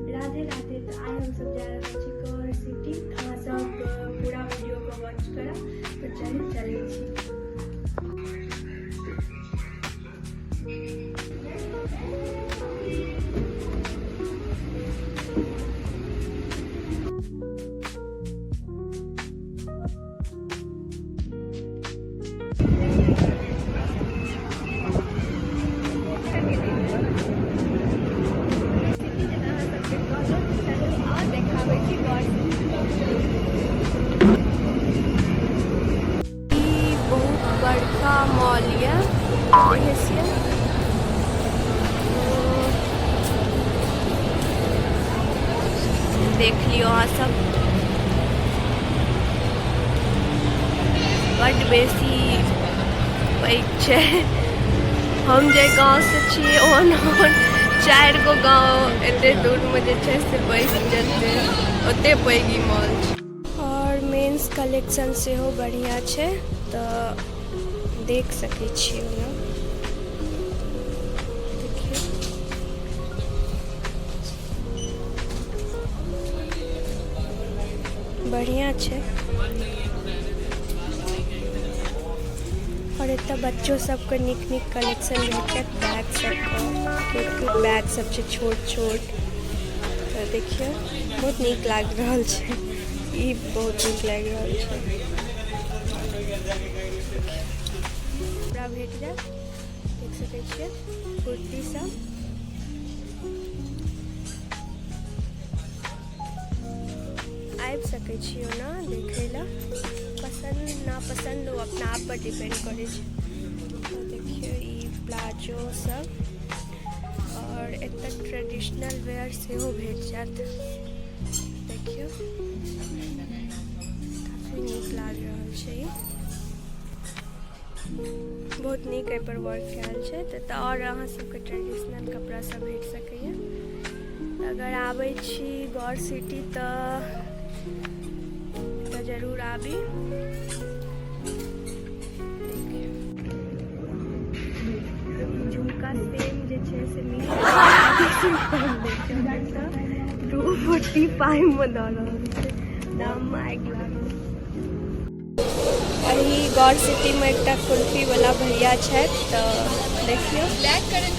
राधे राधे। तो आइ हम सब जा रहल छी गौर सिटी। अहाँ सब पूरा वीडियो को वॉच करब। तो चलू चलै छी। बहुत बड़का मॉल ये देखै छियै। देख लियौ अहाँ सब, बड बेसी पैघ छै। हम जे गाँव से छियै ओहन ओहन 4 गो गाँव एते दूर में जे छै से बसि जेतै, ओते पैघ ई मॉल छै। और मेन्स कलेक्शन सेहो बढ़िया छै, तऽ देख सकै छियै ओना। देखियौ, बढ़िया छै। और एतऽ बच्चो सबके नीक नीक कलेक्शन भेटत, बैग सबके क्यूट क्यूट बैग सब छै छोट छोट। तऽ देखियौ, बहुत नीक लागि रहल छै ई, बहुत नीक लागि रहल छै। पूरा भेट जायत, देख सकै छियै कुर्ती सब। आबि सकै छी ओना देखै लए। पसन्द नापसन्द ओ अपना आप पर डिपेंड करै छै। तऽ देखियौ, ई प्लाजो सब और एतऽ ट्रेडिशनल वेयर सेहो भेट जायत। देखियौ, काफी नीक लागि रहल छै ई, बहुत नीक एहिपर वर्क कयल छै। तऽ आओर अहाँ सबके ट्रेडिशनल कपड़ा सब भेट सकैए। अगर आबै छी गौर सिटी तऽ जरूर आबी। झुमका सेम जे छै से 245 मे दऽ रहल छै, दाममे आगि लागल। एहि गौर सिटीमे एकटा कुल्फी वाला भैया छथि, तऽ देखियौ। Black currant.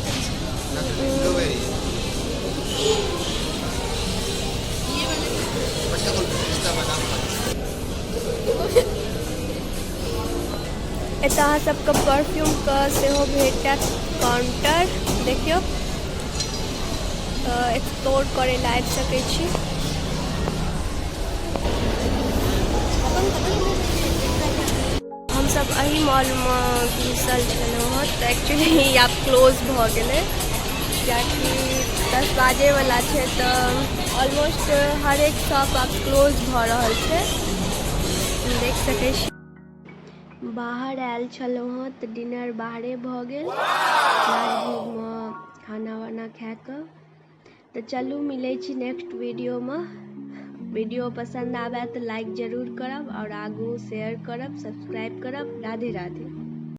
ये वाला। एतऽ अहाँ सबके परफ्यूमके सेहो भेटत काउंटर। देखियौ, एक्सप्लोर करै लए आबि सकै छी। हमसब एहि मॉलमे घुसल छलहुँ हँ, तऽ एक्चुअली आब क्लोज भऽ गेलै, कियाकि 10 बाजैवला छै, तऽ ऑलमोस्ट हरेक शॉप आब क्लोज भऽ रहल छै। देख सकै छी। बाहर आयल छलहुँ हँ तऽ डिनर बाहरे भऽ गेल, राजभोगमे खाना वाना खा कऽ। तऽ चलू, मिलै छी नेक्स्ट वीडियोमे। वीडियो पसन्द आबै तऽ लाइक जरूर करब और आगू शेयर करब, सब्सक्राइब करब। राधे राधे।